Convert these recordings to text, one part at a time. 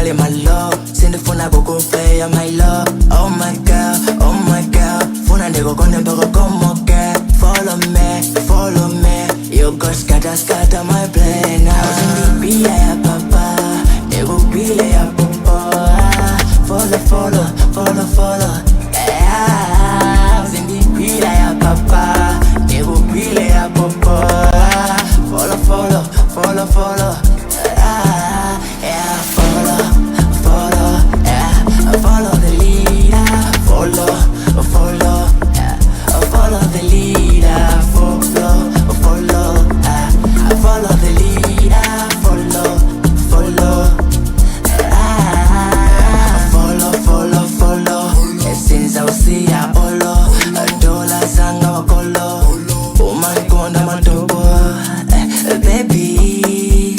pali malo. Sindifuna kukufeya, my love. Oh my girl, oh my girl, funa ndikukonde mpaka komoke. Follow me, follow me. You go scatter, scatter my brain. Uzindipila ya papa, ndikupile ya popo. Follow, follow, follow, follow. Yeah, uzindipila ya papa, ndikupile ya popo. Follow, follow, follow, follow. Ah, yeah, follow, follow, yeah, follow the leader. Follow, follow, yeah, follow the leader. Follow, follow, ah, follow the leader. Follow, follow, ah, follow, follow, follow. Since usiya olo, dola zanga wakolo, umankonda matobo, baby,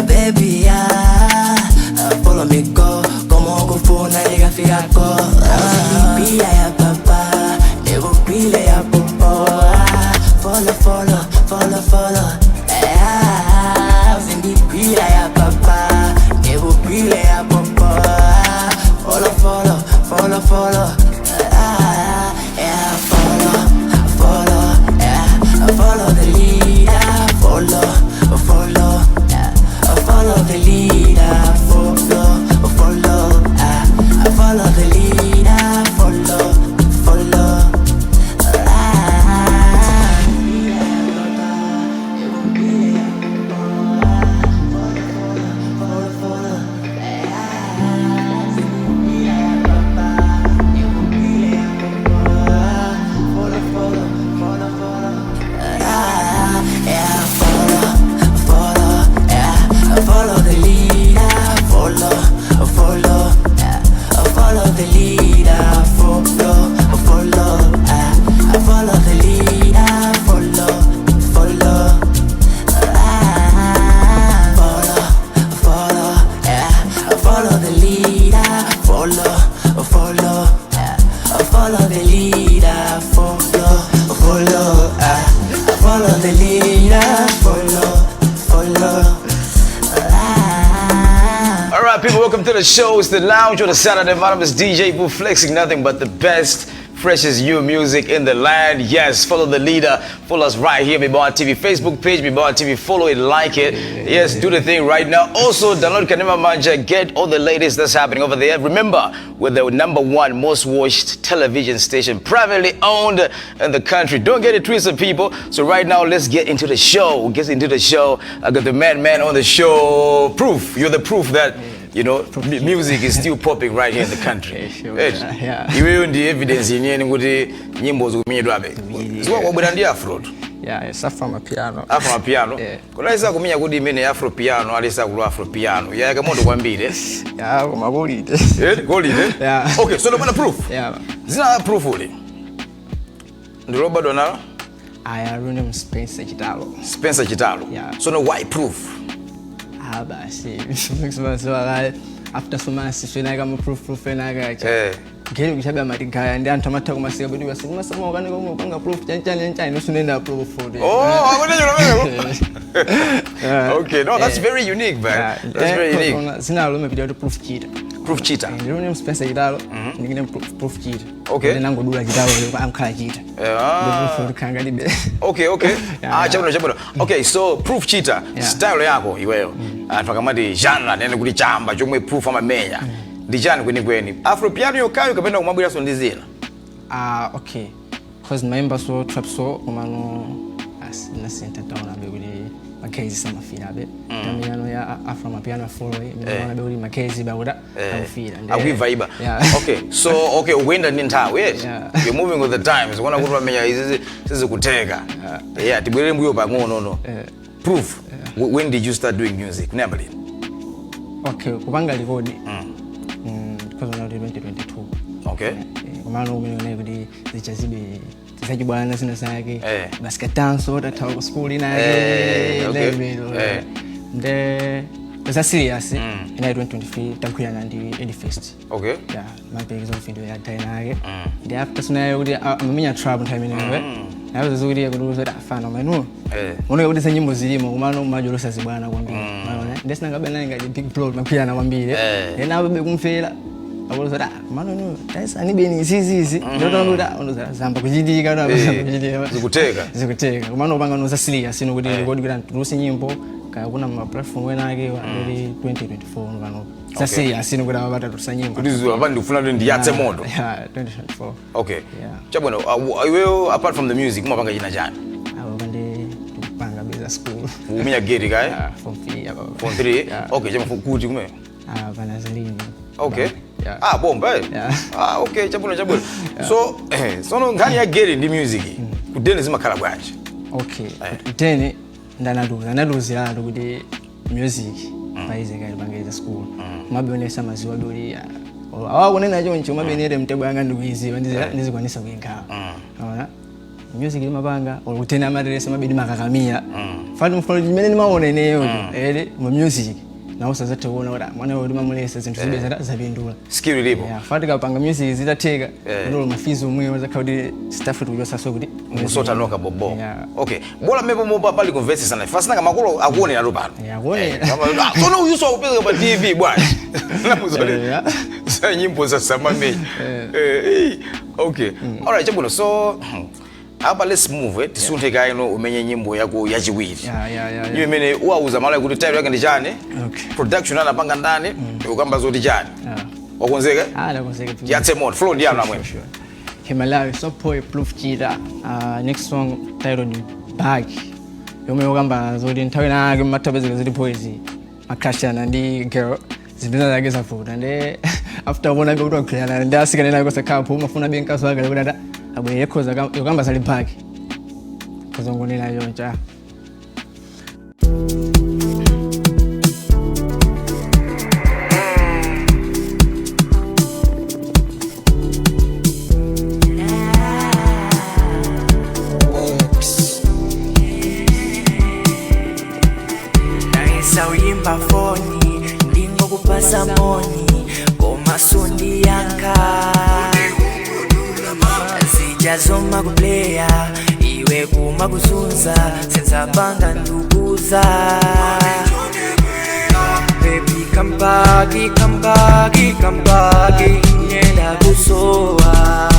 baby, yeah. Follow me, go, como kufuna ndikafikako. Uzindipila ya papa, ndikupile ya popo. Follow, follow, follow, follow. Yeah, uzindipila ya papa, ndikupile ya popo. Follow, follow, follow, follow. Ah, yeah, follow, follow, yeah, follow the leader. Follow, follow, yeah, follow the leader. Follow, follow, ah, follow the leader. Follow, follow. Ah. Yeah, follow, follow, yeah, follow the leader. Follow, follow, yeah, follow the leader. Follow, follow, ah, follow the leader. Follow, follow, ah, follow, follow, yeah, follow the leader. Follow, follow, yeah, follow the leader. Follow, follow, ah, follow the leader. Follow, follow. Ah. All right, people, welcome to the show. It's The Lounge on a Saturday. My name is DJ Boo, flexing nothing but the best, freshest new music in the land. Yes, follow the leader. Follow us right here, Mibawa TV Facebook page, Mibawa TV. Follow it, like it. Yes, do the thing right now. Also, download Kanema Manja. Get all the latest that's happening over there. Remember, we're the number one most watched television station, privately owned in the country. Don't get it twisted, people. So right now, let's get into the show. Get into the show. I got the man on the show. Proof. You're the proof that music is still popping right here in the country. Sure. Eh, iweyo ndi evidence yeniyeni kuti nyimbo zikumenyedwabe. Ziwa wabwera ndi afro tu. Yeah, it's Afro Amapiano. Afro Amapiano. Yeah. Kunalisa kumenya kuti imene afro piano alisa kulwa afro piano yayaka moto kwambiri, eh? Yeah, koma golide. Eh, golide. Yeah. Okay, so ndopanda Proof. Yeah. Zina la Proof uli ndilobadwa nalo? I am Spencer Chitalo. Spencer Chitalo. Yeah. So no, why Proof? Ah, basi. Like after so much so kama Proof, Proof enaka. Ngeli kuchabe amatigaya ndi anthu amatha kumasika kuti basi kumasama ukane komwe upanga Proof chanchani chanchani nosunenda Proof. Oh, akunecho. Yeah. Okay, no, that's very unique, man. That's very unique. Zina lomwe pita kuti Proof Chita. Proof Cheetah. Ndilone Spencer Chitalo, ndikine Proof Chita. Ndinangodula Chitalo amkhala Chita. Ah. Proof khangalibe. Okay. Yeah, Ah, yeah. chabwino, chabwino. Okay, so Proof Cheetah, style yako iweyo. Anthu akamati genre, nene kuti chamba chomwe Proof amamenya. Ndi chani kwenikweni? Afro piano yokayo kapena kumabweranso ndi zina? Ah, okay. 'Cause maimba so trap, so komano as nasenta taona be kuti makezi samafira be. Tamiyano ya Afro Amapiano follow imene be kuti makezi bakuda akufira. Akuivaiba. Yeah. Okay, so okay, ukuyenda ndi nthawi, yes. Yeah. You're moving with the times. Kuona kuti pamenya izi sizikuteka. Yeah, tibwerere mbuyo pang'ono no. Proof. When did you start doing music? Kunayamba lini? Okay, kupanga record. Because now 2022. Komano umene unayi kuti zichazibe zisachibwana zina zake. Basi katanso tathawa ku school inake. Nde za serious inayi 2023, tagwirana ndi Edifest. Yeah, mapekiza video ya Dyna yake. Ndi after sunayo kuti amamenya trap nthawi imeneyo. Nayo zokuti kuti kuti afana manu. Unoke kuti za nyimbo zilimo, kumano majolosa zibwana kwambiri. Maona? Ndesinangabe naye ngati big bro, makwirana kwambiri. Then apabe kumfera akulozati mano no taisani izizizi ndotonakuti zamba kuchitika. Eh, zikuteka. Zikuteka, kumano upanga noza serious ino kuti record, kuti antuluse nyimbo kaya kuna ma platform ena ake ndoti 2024 pano za serious ino kuti awapata tulusa nyimbo. Kuti zuwa apa ndikufuna kuti ndiyatse moto. Yeah, 2024. Okay. Yeah. Chabwino, iweyo apart from the music umapanga china chani? Apo pande tikupanga beza school. Umenya gate kaye? Yeah, form 3 apa. Form 3? Yeah. Okay, chama kuti kumene? Ah, panazalini. Okay. Yeah. Ah, bomba, eh. Yeah. Ah, okay, chabwino, chabwino. So sono nkhani ya gate ndi music kudene zimakhala bwanji? Okay, then ndanaluza ndaluziratu kuti music paize kali pangeza school mabionesa maziwa doli awakunena choncho mabenere mtebo yanga ndikuiziwa, ndizikwanisa kuinkhawa ona music limapanga or kutena amateresa mabedi makakamia fati mfano chimene ndimaona ineyo ere mu music nawo sazathe kuona kuti mwana uyu timamulesa zinthu zibe zapindula. Skill ilipo. Yeah, fati kapanga music zitatheka ndolo mafizi omwewo zakhala kuti staff tikuchosaso kuti Musota noka bobo. Yeah. Okay, bola mmepo mopa pali kumvetsesana fasinanga makolo akuonera pano. Yeah, akuonera. Eh, sono uyuso akupezeka pa TV bwana. Yeah. Sa nyimbo za samame. Eh, okay, alright, chabwino. So apa let's move, tisunthe kaino umenye nyimbo yako yachiwiri. Yeah. Iyo imene uwauza malo kuti title yake ndi chani? Okay. Production anapanga ndani? Ukamba zoti chani? Yeah. Wakonzeka? Ah, ndakonzeka. Yatse moto, flow ndi yanu amwene. Sure. Himalaya, so poe proof chita. Next song titled Back. Yomwe yokamba zoti nthawi nake matapezeka ziti poezi makrashana ndi girl zinthu zake zavuta ndi after kuona kuti wagwirana ndi asikana nake kusakhapo umafuna be mkazi wake kuti ata abwere khoza yokamba zali back kuzongonera yoncha. Naisa uyimba foni ndingokupasa moni koma sundiyankha zijazoma kupleya iwe kuma kuzunza senzapanga ndukuza. Baby, come back, come back, come back, ngenda kusowa.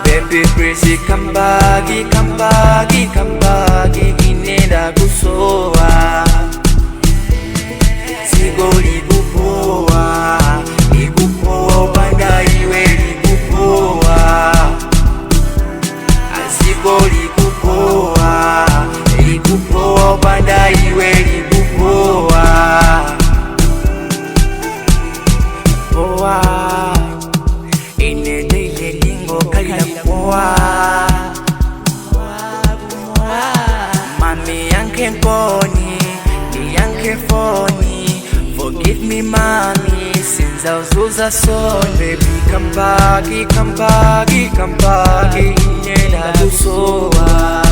Baby, please come back, come back, come back, inenda kusowa. Zigo likupoa, likupoa, panda iwe likupoa. Zigo likupoa, likupoa, panda iwe likupoa. Poa. Ine daily lingo kalila kupoa. Mami yanke nkoni, ni yanke foni. Forgive me mami, since uzuza son. Baby, come back, come back, come back, inenda kusowa.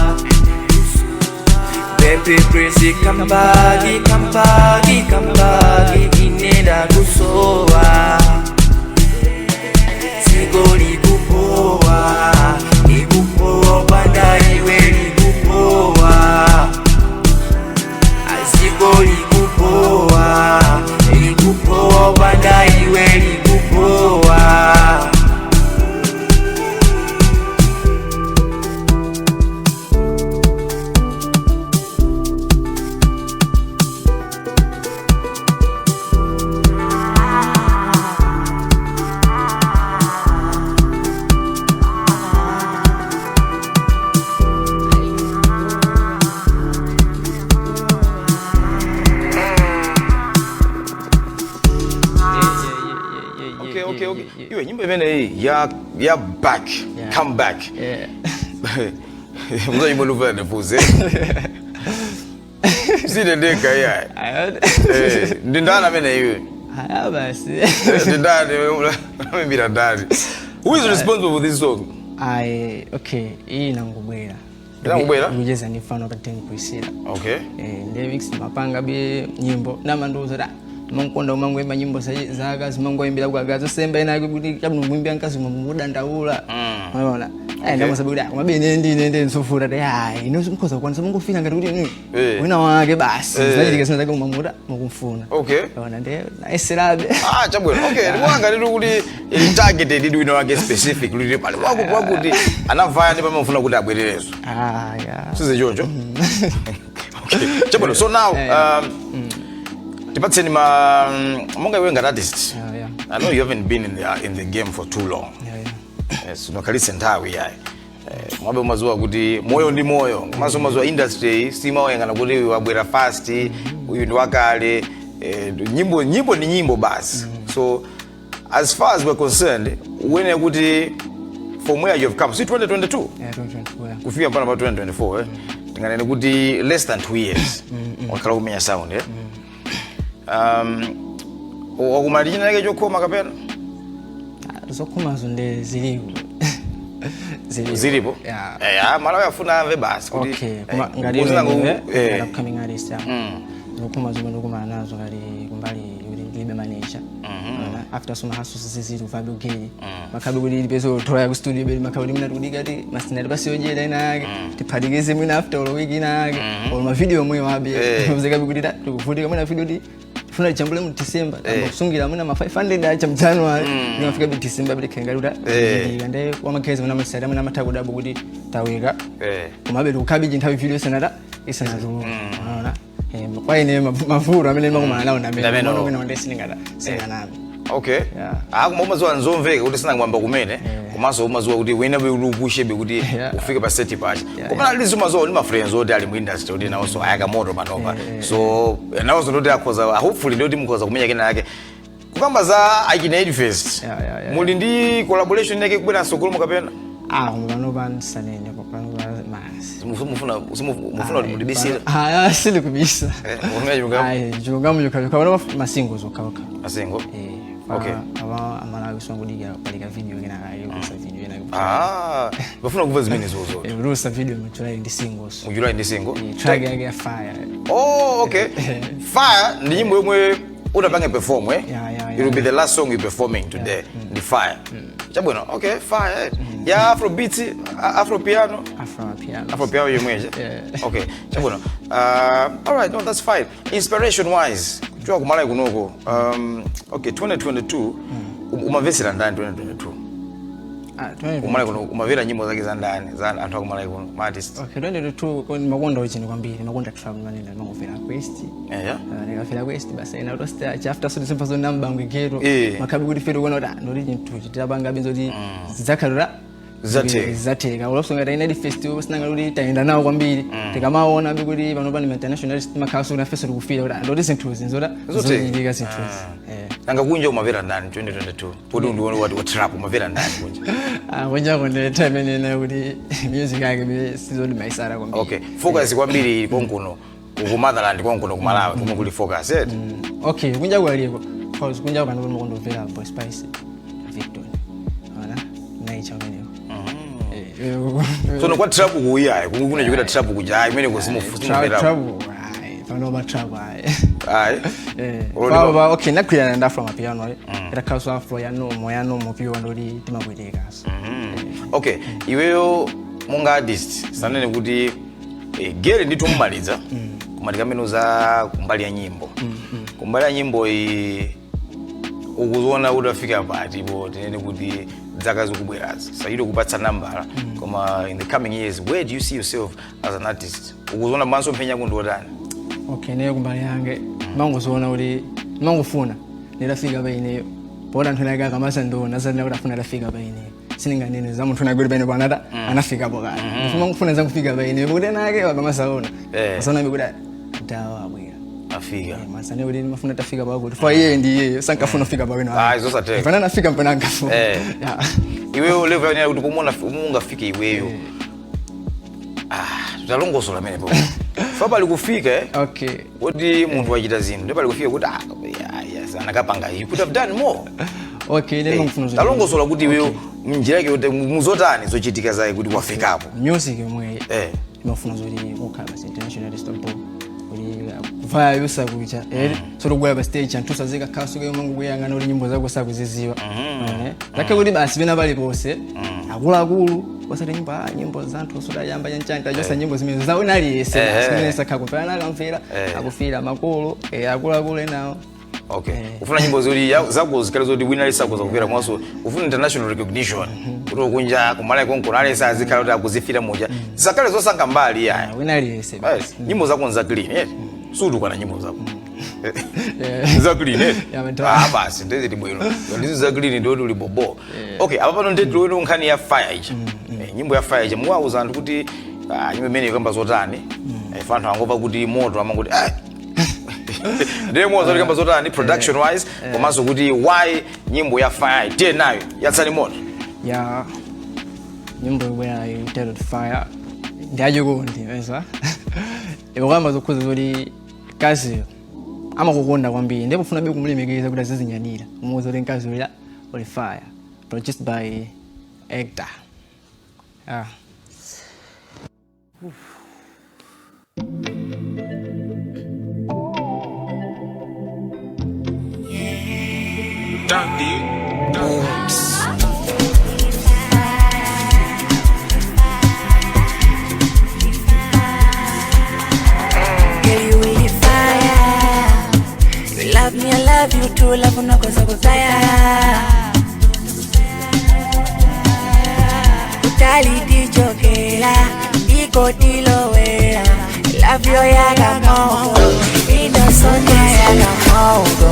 Baby, please come back, come back, come back, inenda kusowa. Zigo likupoa, likupoa, panda iwe likupoa. Zigo likupoa, likupoa, panda iwe likupoa. Okay. Iwe nyimbo imene iyi ya back. Yeah. Come back. Yeah. Muzo nyimbo luvela nefuze sitendeka iya. Eh, ndi ndani amene iwe? Haya basi. Ndi ndani amembira ndani? Who is responsible for this song? Ayi, okay, iyi inangobwera. Inangobwera? Ndikucheza ndi mfano pa 10 kuisira. Okay. Eh, ndi mix mapanga be nyimbo namandiuza kuti mankonda umangoimba nyimbo zaka zimangoimbira kwagazi osemba ina kuti chabwino kuimbira mkazi mudandaula. Unaona? Ndamusabe kuti komabe ine ndine ndi nsofuta ti ayi ine mkhoza kukwanisa mungofika ngati kuti inu Eh. wina wake basi. Eh. Zinachitika zina zake umamuta mukumfuna. Ona ndi nayeserabe. Ah, chabwino. Okay, ndikuwanga nditu kuti ili targeted ndi wina wake specific kuti pali wakuti wakuti anavaya ndi pamene mufuna kuti abwerereso. Ah, yeah. Size choncho. Okay, chabwino. So now tipatseni ma monga iwe ngati artist. I know you haven't been in the game for too long. Yes, unakhalitse nthawi yayi. Mwabe umazuwa kuti moyo ndi moyo, komanso umazuwa industry simaoyang'ana kuti uyu wabwera fast, uyu ndi wakale. Nyimbo nyimbo ni nyimbo basi. So as far as we're concerned, uwene kuti from where you've come, si 2022 Yeah, 2024, yeah. kufika mpaka pa 2024, tinganene kuti less than 2 years wakhala kumenya sound, eh? Wakumali china chake chokhoma kapena? Ah, zokhomazo ndi zilipo. Zilipo. Zilipo. Yeah. Ah, Malawi afuna amve basi kuti Okay, koma ngati kuzina ine eh. upcoming artist, yeah. Zokhoma zomwe ndikumana nazo ngati kumbali kuti ndilibe manager. Ona, after some hustles zizili uvabe ugeli makhabe kuti ilipezo thola ku studio beli makhabe kuti mina tikudika ti masinati pasi yodyera ina yake tiphatikize mwina after olo week ina yake olo ma video omwe wabe mzekabe kuti tikuvutika mwina video ti tifuna tichambule mu December, tamba kusungira mwina ma 500 acha mu January, ndimafika bi December bili khenga kuti ndikuvutika. Ndi wamakhezi mwina masada mwina amatha kudabo kuti tawika, komabe tikukhabiji nthawi video isanata isanatuluka. Unaona, kwa ine mavuto amene ndimakumana nawo Ndamene. ndamene ndi sindingata singanami. Okay. Yeah. Ah, koma umadziwa nzomveka kuti sinangwamba kumene, komanso umadziwa kuti wina be ulupushebe kuti ufike pa set pacha. Koma alizi umadziwa ndi ma friends oti ali mu industry kuti nawonso ayaka moto panopa, so nawonso ndoti akhoza, hopefully ndoti mukhoza kumenya kena yake. Kukamba za achina Edfest, muli ndi collaboration yake kubwera msogolo mukapena? Ah, koma panopa ndisanene, panopa masi. Mufuna kuti mudibisire? Ah, sindikubisa. Mufuna chilungamo? Ayi, chilungamo chokhacho panopa ma single zokhazokha. Ma single. Okay. Aba Amalawi songudikira palika video kenaka kusa video ena. Ah, bafuna kumva zimene zozo. Rusa video mu July ndi singles. Mu July ndi single. Track yake ya Fire. Oh, okay. Fire ndi nyimbo yomwe unapange perform, eh? Yeah. It will be the last song you're performing today. Ndi Fire. Chabwino. Okay, Fire. Ya Afro beats, Afro piano. Afro piano. Afro piano yomweje. Yeah. Okay, chabwino. All right, no, that's fine. Inspiration wise, kuchoka kumalawi kunoko. Okay, 2022 umamvesera ndani 2022? Ah, 2022. Kumalawi kuno umamvera nyimbo zake za ndani za anthu akumalawi kuno, ma artist? Okay, 2022 makonda uchini kwambiri, makonda trap manene, mangofera Quest. Ndikafera Quest basi ena kutosta chafter so December so nambangwe ghetto. Makhabe kuti fetu kuona kuti ah, ndoti chinthu chitapanga benzo kuti zidzakhalira. Zidzatheka. Zidzatheka. Ulapso ngati ina festival sinanga kuti tayenda nawo kwambiri, tikamaona be kuti pano pani international artist makhala so nafeso tikufira kuti ah, ndoti zinthuzi nzota Zotheka. zochitika zinthuzi. Nanga kunja umamvera ndani 2022? Kuti ndione wati wa trap umamvera ndani kunja? Ah, kunjako ndi time imene kuti music yake be sizoti maisara kwambiri. Okay, focus kwambiri konkuno ku motherland, konkuno ku Malawi komwe kuli focus, eh? Okay, kunja kwaliko cause kunja pano makondomvera Boy Spice, Victor, ona naicha umenewo. Tsono kwa trap kuiyayi kunachokera trap kuja ayi imene kusimufera? Trap ayi, pano pa trap ayi. Ayi. Okay, nakwirana ndi Afro Mapiano itakhalanso afro ya nomo ya nomo piwa ndoti timapwetekaso. Okay, iweyo monga artist sanene kuti gere ndithu mumaliza koma tikamene za kumbali ya nyimbo, kumbali ya nyimbo iyi ukuziona kuti afika pati po? Tinene kuti zaka zikubwerazi sayito kupatsa nambala, koma in the coming years, where do you see yourself as an artist? Ukuziona maso mphenya kundi otani? Okay, neyo kumbali yange mangoziona kuti mangofuna nditafika pa ineyo pota anthu ake akamasa ndiona zanena kuti afuna atafika pa ineyo. Sininganene za munthu nagoti paine panata anafikapo kale, ndifuna ngufuna zankufika pa ineyo kuti ena ake akamasaona asaona kuti dawa abwera. Afika. Masane kuti mafuna tafika pakuti fa iye ndi iye sankafuna kufika pawino. Ah, zosatheka. Pana nafika mpena ankafuna. Yeah. Iweyo level yanena kuti pomwe ungafike iweyo, ah, talongosola amenepo fa pali kufika, eh? Okay. Kuti munthu wachita zinthu ndi pali kufika kuti ah, yeah, yes, anakapanga, you could have done more. Okay, ine mangufuna Talongosola kuti iweyo mnjira yake kuti muzotani zochitika zake kuti wafikapo. Music yomwe imafuna zoti kukhala basi international artist kuti kuvaya yusakucha so tokubwera pa stage anthu sazika khasu ke mangukuyang'ana kuti nyimbo zako sakuziziwa. Zakhe kuti basi pena paliponse akuluakulu Osati nyimbo, nyimbo zanthu sudayamba chanchani, tachosa nyimbo zimene zaona aliyese. Zimene sakha nakamfera. Akufira makolo, akuluakulu enawo. Okay, ufuna nyimbo zoti zako zikhale zoti wina alisakuza kufira, mwaso ufuna international recognition, kuti ukunja kumalawi konkuno alesa azikhala kuti akuzifira muja, zisakhale zosankha mbali yayi. Ah, wina aliyese. Basi, nyimbo zako nza clean, eh? Sutukwana nyimbo zako za clean, eh? Yeah, man. Ah, basi ndeziti bwino, ndizo za clean, ndoti uli bobo. Okay, apa pano ndeti lweno nkhani ya fire ija. Nyimbo ya fire ija, muwauza anthu kuti nyimbo imene ikamba zotani? Fa anthu angova kuti moto amangoti ndiye muwauza kuti ikamba zotani production wise, komanso kuti why nyimbo ya fire? Tiye nayo, yatsani moto. Ya, nyimbo yobwera entitled Fire ndiyachikondi mesa ikukamba zokhuza zoti mkaziyo amakukonda kwambiri, ndipo ufuna be kumulemekeza kuti azizinyadira, umuwuza kuti mkazi uya uli fire. Produced by Hector, yeah. Dundee. Girl, you will fire. You love me, I love you too. Love unakosa kutaya. Utalitichokela, ikotilowela. Love you yaka moto, inosonya yaka moto.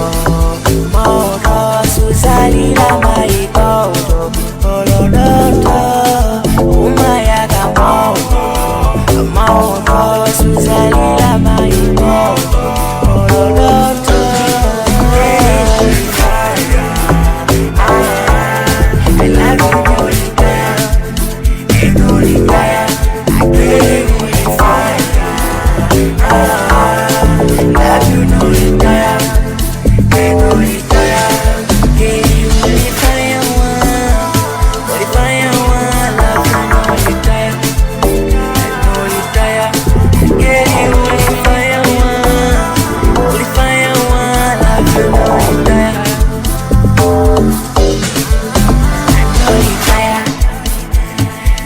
Moto, susalila maikoto. Ololoto, uma yaka moto. Moto, susalila maikoto. Ololoto. I love you, Nolita. I give you fire. Love you, Nolita. Nolita. Give you the fire one. The fire one. Love you, Nolita. Nolita. Give you the fire one. The fire one. Love you, Nolita. Nolita.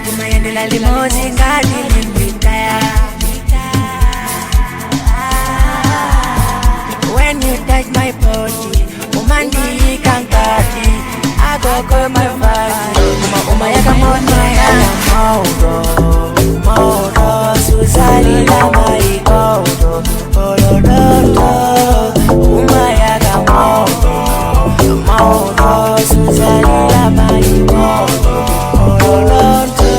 Tumayendela limodzi ngati limbitaya. When you touch my body, umandiyika nkati, I go call my body. Uma uma yaka moto yaka moto, moto, susalila maikoto, ololoto, uma yaka moto, moto, susalila maikoto, ololoto.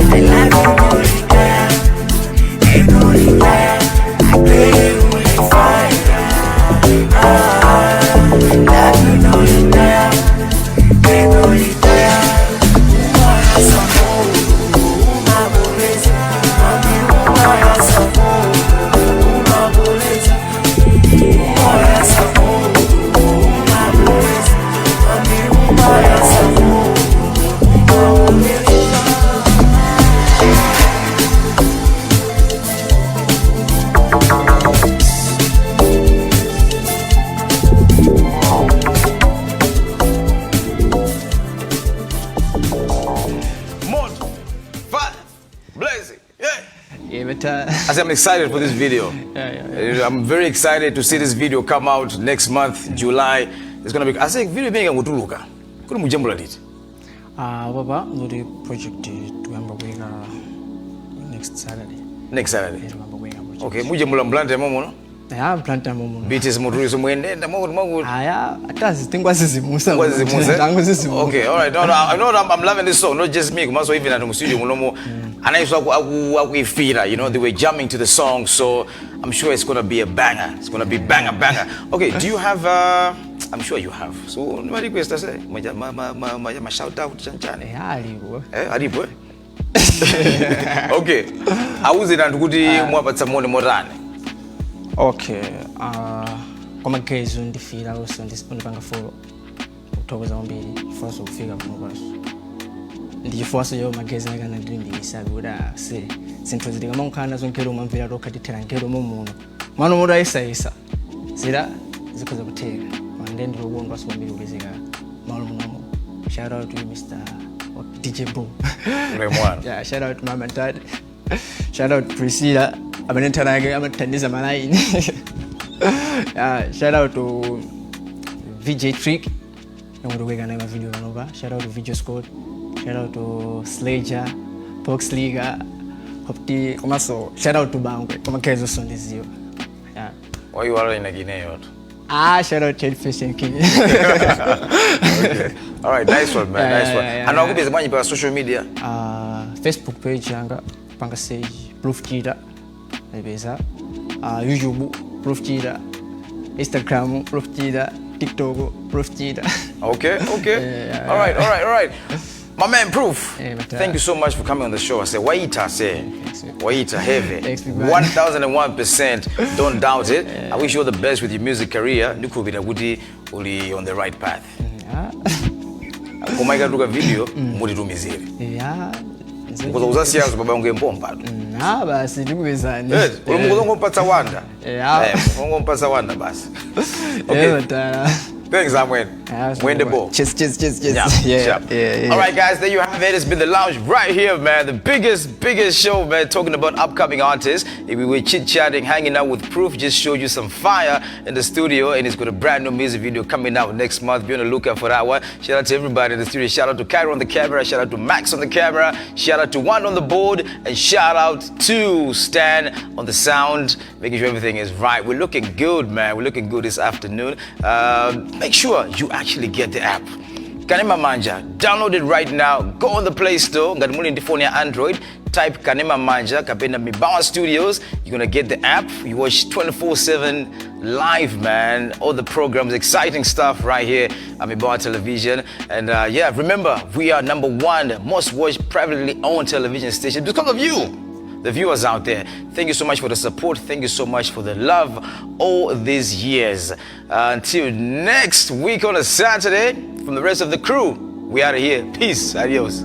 I love you, Nolita. Nolita. I give you fire. Love you, Nolita. Nolita. Uma boleza, uma boleza, uma boleza, uma boleza. Moto, fire, blazing, yeah. Yeah, but I say I'm excited for this video. Yeah. I'm very excited to see this video come out next month, July. It's gonna be. I say video being ngutuluka. Kuli mujambula liti. Ah, papa ndoti project tikuyamba kuyika next Saturday. Next Saturday. Tikuyamba kuyika project. Okay, mujambula mblante momono. Ya, planta momuno. BTS mutuliso mwendenda mwakuti mwakuti. Aya, atazi tingwazizimusa. Wazizimusa. Tangozizimusa. Okay, all right. No, I know I'm loving this song. Not just me, komanso even at the studio munomo. Anaiso aku aku akuifira, they were jamming to the song, so I'm sure it's gonna be a banger. It's gonna be banger, banger. Okay, do you have I'm sure you have. So, my request I say, ma ma ma ma ma, ma shout out chanchane. Ya, alipo. Eh, alipo eh? Okay. Auze anthu kuti mwapatsa moni motani. Okay, kwa magezo ndifira also ndipanga follow, kuthokoza kwambiri chifukwa kufika kuno kwaso ndi chifukwaso yo magezi akana ndilimbikisa kuti se zinthu zitikamankhana nazo nkero umamvera tokha tithera nkero momuno mwana mutu ayisayisa zira zikhoza kutheka, koma ndiye ndilokondwaso kwambiri kupezeka Malo munomo. Shout out to you, Mr. DJ Bo. Lemwana. Yeah, shout out to mom and dad. Shout out to Priscilla. Amene amathandiza malaini. Yeah, shout out to VJ Trick. Ndikuweka naye mavideo panopa. Shout out to VJ Scott. Shout out to Slager, Box Liga, Hopti, komanso shout out to Bangwe. Koma kezo sondiziwa. Yeah. Waiwala inagineyo tu. Ah, shout out to Fashion King. Okay. All right, nice one, man. Yeah, Nice yeah, one. yeah, And yeah. akupeza bwanji pa social media? Facebook page yanga panga sage Proof Cheetah ayipeza, YouTube Proof Cheetah, Instagram Proof Cheetah, TikTok Proof Cheetah. Okay. Yeah. All right, all right, all right. My man, Proof. Yeah, but, thank you so much for coming on the show. I say, Waita, say. Thanks, man. Waita, heavy. Thanks, big man. 1001%. Don't doubt it. I wish you all the best with your music career. Ndikubira kuti uli on the right path. Yeah. Koma ikatuluka video, mutitumizire. Yeah. Kuza uzasiyazo baba unge mpompa tu. Ah, basi ndikupezani. Yes, uli mukuzongompatsa wanda. Yeah. Eh, mukuzongompatsa wanda basi. Okay. Yeah, but, Thanks, Amwen. Yeah, Mwende bo. Cheers, cheers, cheers, cheers. Yeah, yeah, sharp. yeah. All right, guys, there you have it. It's been The Lounge right here, man. The biggest show, man, talking about upcoming artists. We were chit-chatting, hanging out with Proof, just showed you some fire in the studio, and he's got a brand new music video coming out next month. Be on the lookout for that one. Shout out to everybody in the studio. Shout out to Cairo on the camera. Shout out to Max on the camera. Shout out to Juan on the board. And shout out to Stan on the sound, making sure everything is right. We're looking good, man. We're looking good this afternoon. Make sure you actually get the app. Kanema Manja. Download it right now. Go on the Play Store. Ngati muli ndi phone ya Android. Type Kanema Manja, kapena Mibawa Studios. You're gonna get the app. You watch 24/7 live, man. All the programs, exciting stuff right here at Mibawa Television. And yeah, remember, we are #1 most watched privately owned television station because of you, the viewers out there. Thank you so much for the support. Thank you so much for the love all these years. Until next week on a Saturday, from the rest of the crew, we out of here. Peace. Adios.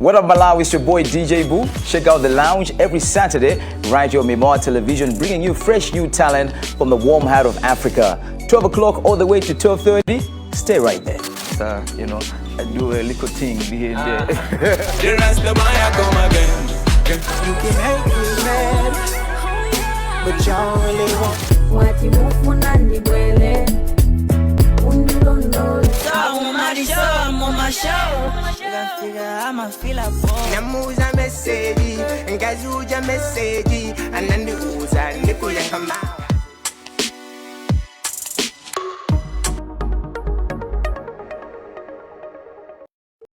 What up, Malawi? It's your boy DJ Boo. Check out The Lounge every Saturday right here on Mibawa Television, bringing you fresh new talent from the warm heart of Africa. 12 o'clock all the way to 12:30. Stay right there. I do a little thing here and there. The rest of my come again. You can hate me, man, but y'all really want. Wati mufuna ndibwele undilondole. Namuza meseji, nkazuja meseji, anandiuza ndikuya kama.